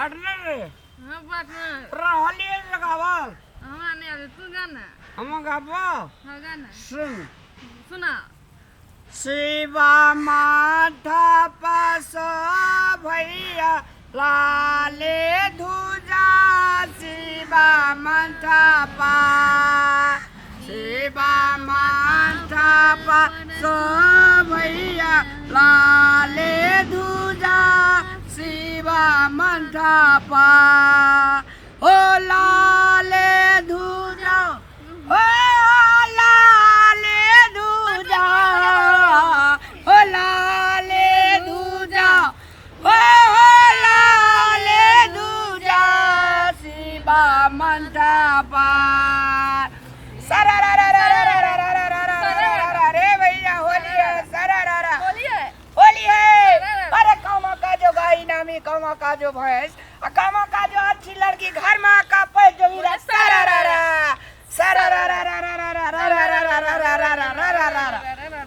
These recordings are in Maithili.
पार्टनर रे। हाँ पार्टनर। तोरा होली लगावल? हमरा नहीं आवे, तू गाना। हम गाबो। हाँ गाना। सुन। सुना। शिवा माथा पास भैया लाले धुजा, शिवा माथा पा, शिवा माथा पास भैया लाले धुजा, शिवा माथा पा, हो लाले धुजा, हो लाले धुजा, हो लाले धुजा, हो लाले धुजा, शिवा माथा पा। रे भैया होली है, सरारा होली है, होली है। अरे कौमा का जो गाय नामी, कौमा का जो भैंस, आ कौमा का जो अच्छी लड़की, घर में का पैस जो हीरा। सरारा सरारा।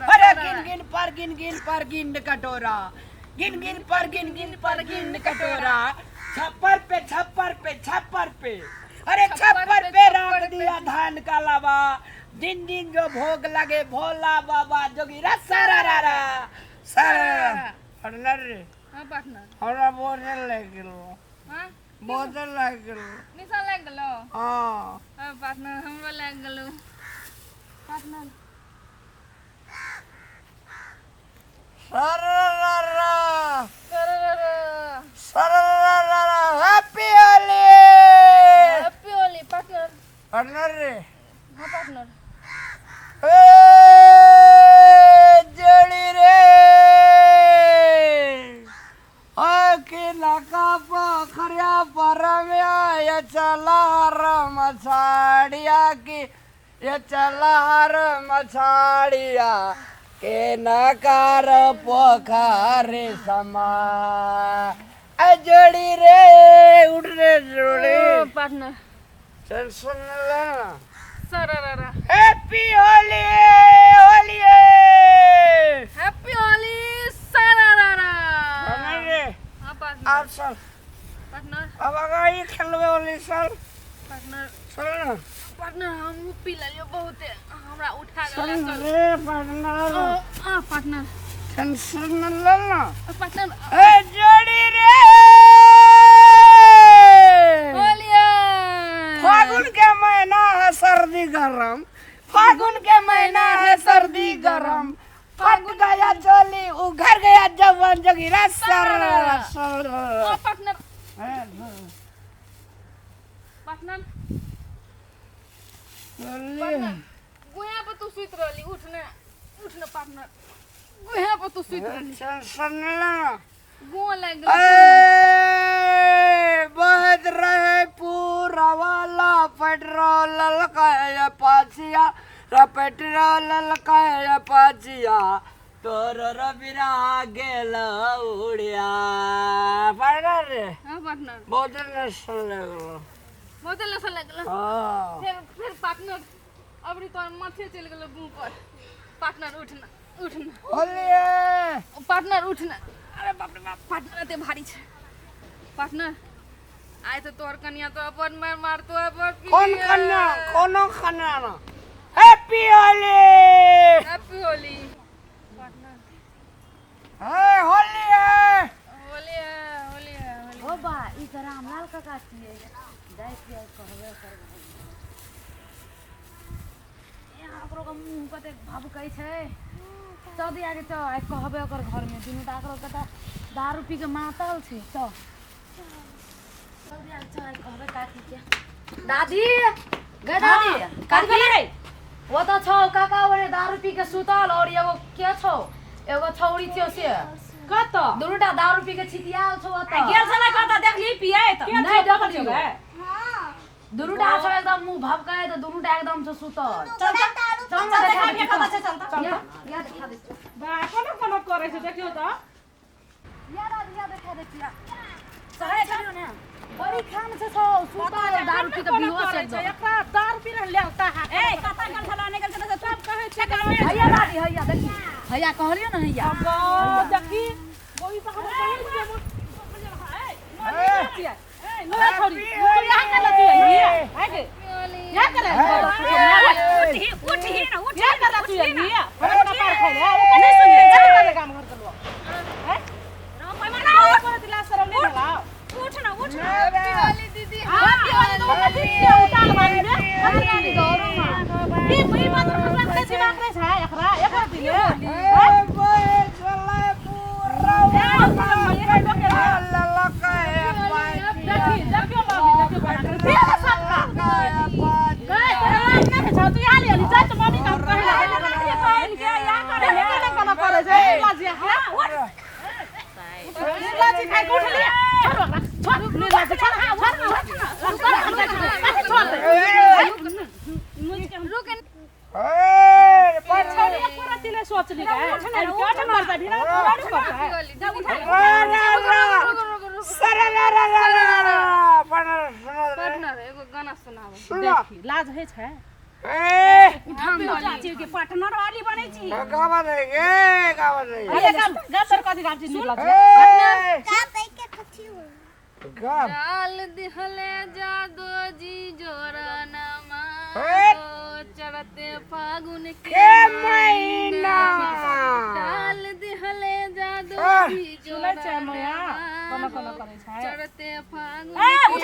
अरे गिन गिन पर गिन गिन पर गिन कटोरा, गिन गिन पर गिन गिन पर गिन कटोरा, छप्पर पे छप्पर पे छप्पर पे, अरे छप्पर पे रख दिया धान का लावा, दिन दिन जो भोग लगे भोला बाबा जोगी सरारा सरारा। पार्टनर रे। हाँ पार्टनर। हमरा बोतल लागि गेलो। हाँ। बोतल लागि गेलो। निशा लागि गेलो। हाँ। हाँ पार्टनर, हमरो लागि गेलो पार्टनर। सरारा सरारा सरारा। Happy Holi. Happy Holi partner. Partner रे। हाँ पार्टनर। ए जड़ी रे के नाका पोखरिया परम्या, ये चला मछाड़िया की, ये चला मछाड़िया के नकार पोखरे समा जोड़ी रे, उठ रे जोड़ी। पार्टनर। चल सुन लेना। सरारा। हैप्पी होली, होली। हैप्पी होली सरारा। पार्टनर रे। हाँ पार्टनर। आप चल। पार्टनर। अब अगर ये खेलबे होली चल। पार्टनर। चल ना। पार्टनर, हम पी लेलियो बहुत, हमरा उठा चल गेला। चल रे पार्टनर। आ पार्टनर। टेंशन न लेना। पार्टनर। ए जोड़ी रे। होली। फागुन के महीना है सर्दी गरम, फागुन के महीना है सर्दी गरम, फट गया चोली उघर गया जवान Jagira sir sir. Partner. Partner, गुया पर तू सुति रहली, उठ ने, उठ ने पार्टनर, गुया पर तू सुति रहली। टेंशन न लेना। गुआ लागि गेल। ए बहत रहे पूरा वाला पेट्रोल ललकाया पाछिया, पेट्रोल ललकाया पाछिया, तोर रबिरा गेल उड़िया। पार्टनर रे। हाँ पार्टनर। बहुत नशा लगलो। बहुत नशा लागल। हाँ। फिर फिर पार्टनर, अबरी तोर माथे चलि गेलो मुँह पर। पार्टनर, उठ ना, उठ ना। होली है। पार्टनर, उठ ना। अरे बाप रे बाप, पार्टनर एते भारी छै। पार्टनर, आइ तऽ तोहर कनिया तो अपन मार मारतो अपन। कौन कन्या? कोनो कन्या ना। Happy Holi. Happy Holi partner. है होली है। होली है, होली है, होली। हो बा, ई तऽ रामलाल काका छियै, जाइ छियै कहबे करबै। यहाँ ओकरो के मुँह कतेक भभकै छै। चल दिया के चल, आइ कहबै ओकर घरमे। दुनू टा ओकरो के तऽ दारू पी के मातल छै। चल चल दिया के चल, आइ कहबै काकी के। दादी गे, दादी, कथी भेलै रे? ओ तऽ छौ काका ओरे दारू पी के सुतल, और एगो के छौ, एगो छौरी छियौ से। कतऽ? दुनू टा दारू पी के छितियाल छौ ओतऽ। गेल छलै कतऽ? देखली पियैत? नहि देखलियौ। गे? दुनू टा छौ एकदम मुँह भभकै तऽ दुनू टा एकदम छौ सुतल। चल चल चल चल, ने देखा देखा दै कतऽ छै, चल चल। या या देखा दै छियौ। बा, कोना कोना करै छै देखियौ तऽ। या दादी, या देखा दै छियौ। सहरे चलियौ ने, बड़ी खान छै छौ सुतल दारू पी के बेहोश एकदम। एकरा दारू पी रहल लेलता है। ए, कतऽ गेल छला? नहि गेल छला सब कहै छै। हैया दादी, हैया देखी, हैया कहलियौ ने, हैया। देखी गोई तऽ हमर बहिन के। ए छोरी तू यहाँ कर तू ये आगे यहाँ कर उठ उठ ही ना उठ यहाँ कर तू ये हमरा कपार खाइ ले ओ कने सुन चल कर काम घर कर लो हैं राम कोन तिला शरम नहीं होला उठ ना उठ ना हैप्पी होली दीदी। हैप्पी होली तो कथि के उतार मारी रे ई ई बात हमरा के दिमाग नहीं छै एकरा एकरा दिले देखी देखियो मम्मी देखियो बना के दे सबका गए तोरा लाज नहीं छौ तू यहाँ ले जा तो मम्मी का कहे बहन के यहाँ करे ले केना केना करे छै लाज यहाँ लाज खाइ के उठ लिया छोड़ ओकरा छोड़ ले लाज छोड़ छोड़ छोड़ हमरा कथि छोड़ दे रुक छोड़ी एको रत्ती नहीं सोचली का उठ मरता भी ना थोड़ा करता है होली दीदी। पार्टनर एगो गाना सुनाबो। देखी लाज होइ छै। चाची के पार्टनर वाली बनै छी। अरे गाम गाम तर कथि गाम छी निर्लज। डाल दिहले जादो जी जोरनमा चढ़ते फागुन के महीना डाल दिहले जादो जी सुनै छै माया कोना कोना करै छै। चढ़ते फागुन ए उठ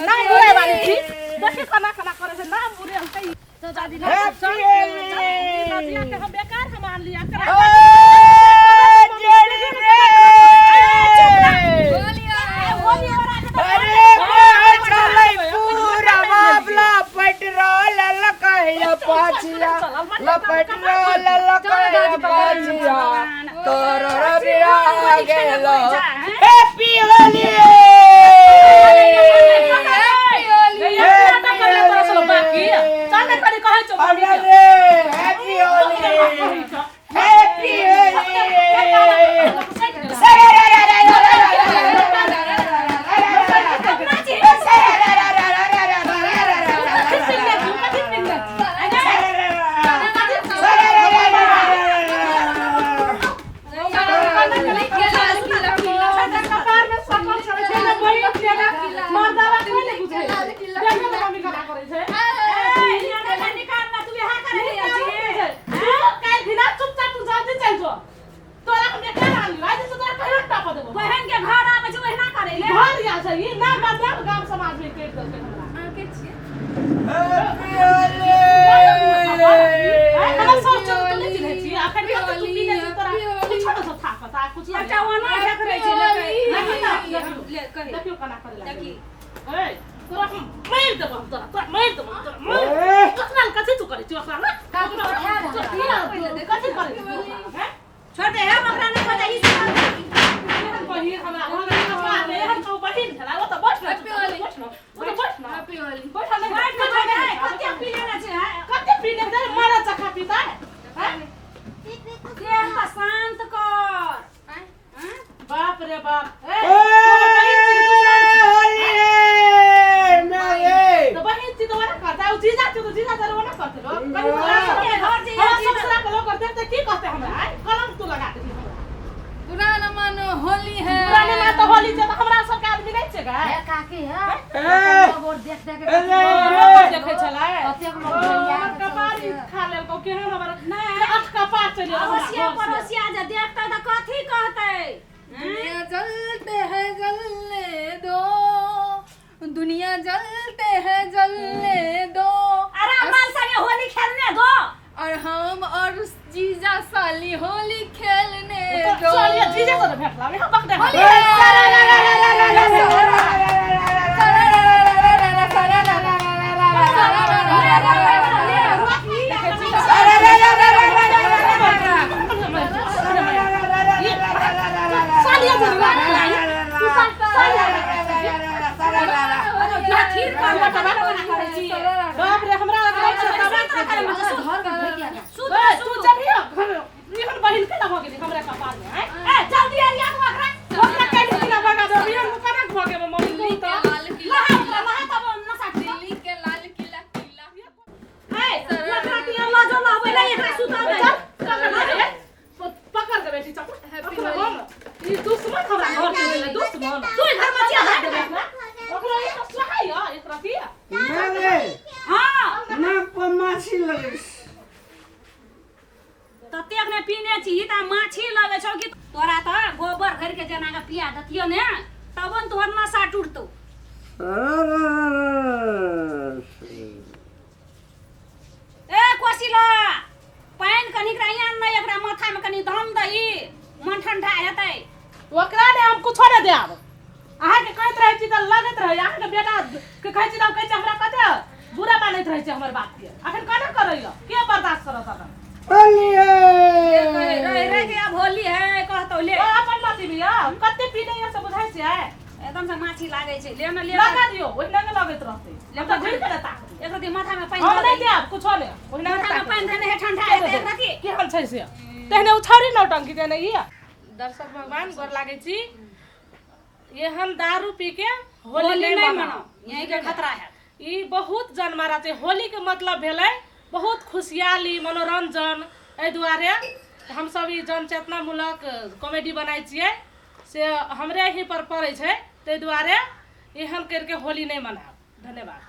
नाम बुराइ वाली छी देखी कोना कोना करै छै नाम बुरे हम कहि तो दादी नदिया के हम बेकार हम आन लिया करा। Happy Holi. Happy Holi happy Holi. बहन के घर आबै छै ओहिना करे ले गाम समाज में करि देलकै हमरा। अहाँ के छियै? हमरा साउस तू नहि चिन्है छी अखन कतऽ तू पीने छी तोरा कुछो नहि छौ थाह पता कुछ एकटा ओना देख रहै छै ले कही देखियो केना करे लागल। देखी। ए तोरा हम मारि देबौ हम तोरा तोरा मारि देबौ हम तोरा मारि कतना कथी तू करै छी ओकरा ना कथी करै छी ओकरा हैं? छोड़ दे हे बकरा नहीं पता ई सब एहन बहिन हमरा घर में कपार में एहन कहू बहिन भेला ओ तऽ बैठ न हैप्पी होली। बैठ न ओ तऽ बैठ न हैप्पी होली। बैठ न बैठ न बैठ न कते पी लेना छै हैं? कते पीने दे मारा चखा पीता हैं? देह के शांत कर। बाप रे बाप ए तोहर बहिन छी दुश्मन छी। तो बहिन छी तो ओना करता ओ जीजा छी तो जीजा जरे ओना करते लोग कभी तोरा के घर जे हमरा ससुरा के लोग करते त की कहते हमरा आय कलंक तू लगा देती हमरा। बुरा न मानो होली है। पुराने मां तो होली छै त हमरा सब के आदमी नहीं छै गा हे काकी हे लोग देख देख के देखै छलै कतेक लोग हमर कपार खा लेलकौ केहन हमर नहि अठ कपार चलि गेल हमरा अड़ोसिया घर से। पड़ोसिया जे देखतै तऽ कथी कहतै? दुनिया जलते है जलने दो दुनिया जलते है जलने दो अरे बाल संगे होली खेलने दो। और हम और जीजा साली होली खेलने दो। चलिए जीजा से भेटला हम बक दे। होली है। सालिया जरूर तू सालिया बाप रे हमरा एकदम से तबाह कर देलकै। सुत ए, तू चलियो घर एहन बहिन केना भऽ गेली हमरा कपार में आँय? ए जल्दी आरिया को ओकरा ओकरा काटि केना भगा देब एहन केना भऽ गेल मम्मी दिल्ली कहू के तऽ लाल किला लहा ओकरा लहा तब नशा छुटत। दिल्ली के लाल किला किला ए, ओकरा के लऽ जो लहबै ले एकरा सुता दे। चल, पकड़ देबै। पकड़ देबै। लगै छौ कि तोरा तऽ गोबर भरि के जेना के पिया देतियो ने तब ने तोहर नशा टूटतौ। ए कोशिला, पानि कनिक रहिया ने, एकरा माथा में कनि दम दही, मन ठंडा हेतै। ओकरा ने हम कुछो नहि देब। अहाँके कहैत रहै छी तऽ लगैत रहै अहाँके बेटा के कहै छी तऽ कहै छै हमरा कते बुरा मानैत रहै छै हमर बात के। अखन केना करैया, के बर्दाश्त करत अखन? रहि रहि के आब होली है कहतौ ले। ओ अपन मत पिबियौ, कते पीने यऽ से बुझाइ छियै? एकदम से माछी लागै छै, ले ने ले। लगा दियौ, ओहिना ने लगैत रहतै। ले। हम तऽ घुरि के ने ताकबै। एक रति माथा में पानि हम दऽ नहि दही। देब कुछो नहि, ओहिना ने माथा में ताकबै। पानि धने है, ठंडा हेतै एक रति। केहन छै से तेहने ओ छौरी नौटंकी देने ई। दर्शक भगवान, गोर लागै छी। एहन दारू पी के होली होली नहि नहि मनाउ। मनाउ, यही के खतरा है। ई बहुत जनमारा छै। होलीके मतलब भेलै बहुत खुशहाली, मनोरंजन। एहि दुआरे हमसब ई जनचेतनामूलक कॉमेडी बनाइ छियै, से हमरे ही पर पड़ै छै। ताहि दुआरे एहन करिके होली नहि मनाउ। धन्यवाद।